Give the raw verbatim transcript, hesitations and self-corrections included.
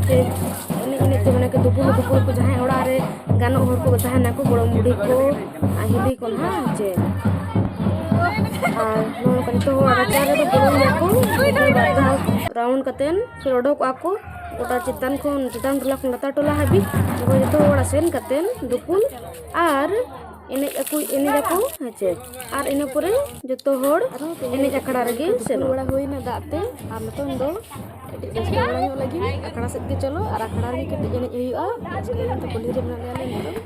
ᱥᱮ ᱮᱱᱮᱡ ᱮᱱᱮᱡ ᱛᱮ ᱢᱟᱱᱮ ᱠᱚ ᱫᱩᱯᱩᱞ ᱫᱩᱯᱩᱞ ᱠᱚ, ᱡᱟᱦᱟᱸᱭ ᱚᱲᱟᱜ ᱨᱮ ᱜᱟᱱᱚᱜ ᱦᱚᱲ ᱠᱚ ᱛᱟᱦᱮᱱᱟᱠᱚ, ᱜᱚᱲᱚᱢ ᱵᱩᱰᱷᱤ ᱠᱚ ᱟᱨ ᱦᱤᱞᱤ ᱠᱚ ᱱᱟᱦᱟᱜ, ᱪᱮ ᱟᱨ ᱱᱚᱣᱟ ᱠᱚ ᱡᱚᱛᱚ ᱦᱚᱲ ᱨᱟᱪᱟ ᱨᱮᱫᱚ ᱵᱚᱞᱚᱱ ᱜᱮᱭᱟ ᱠᱚ᱾ ᱵᱟᱨ ᱫᱷᱟᱣ ᱨᱟᱣᱩᱱᱰ ᱠᱟᱛᱮᱱ ᱯᱷᱤᱨ ᱚᱰᱚᱠᱚᱜᱼᱟ ᱠᱚ ᱜᱚᱴᱟ ᱪᱮᱛᱟᱱ ᱠᱷᱚᱱ, ᱪᱮᱛᱟᱱ ᱴᱚᱞᱟ ᱠᱷᱚᱱ ᱞᱟᱛᱟᱨ ᱴᱚᱞᱟ ᱦᱟᱹᱵᱤᱡ᱾ ᱡᱚᱛᱚ ᱦᱚᱲ ᱥᱮᱱ ᱠᱟᱛᱮᱱ ᱫᱩᱯᱩᱞ ᱟᱨ ᱮᱱᱮᱡ ᱟᱠᱚ, ᱮᱱᱮᱡ ᱟᱠᱚ, ᱦᱮᱸ ᱪᱮ᱾ ᱟᱨ ᱤᱱᱟᱹ ᱯᱚᱨᱮ ᱡᱚᱛᱚ ᱦᱚᱲ ᱮᱱᱮᱡ ᱟᱠᱷᱲᱟ ᱨᱮᱜᱮ ᱫᱩᱯᱩᱞ ᱥᱮᱱᱚᱜ ᱵᱟᱲᱟ ᱦᱩᱭᱱᱟ ᱫᱟᱜ ᱛᱮ, ᱟᱨ ᱱᱤᱛᱚᱝ ᱫᱚ ᱠᱟᱹᱴᱤᱡ ᱨᱟᱹᱥᱠᱟᱹ ᱵᱟᱲᱟ ᱧᱚᱜ ᱞᱟᱹᱜᱤᱫ ᱟᱠᱷᱲᱟ ᱥᱮᱫ ᱜᱮ ᱪᱚᱞᱚ, ᱟᱨ ᱟᱠᱷᱲᱟ ᱨᱮᱜᱮ ᱠᱟᱹᱴᱤᱡ ᱮᱱᱮᱡ ᱦᱩᱭᱩᱜᱼᱟ᱾ ᱨᱟᱹᱥᱠᱟᱹ ᱞᱟᱹᱜᱤᱫ ᱛᱮ ᱠᱩᱞᱦᱤ ᱨᱮ ᱢᱮᱱᱟᱜ ᱞᱮᱭᱟ ᱱᱤᱛᱚᱝ᱾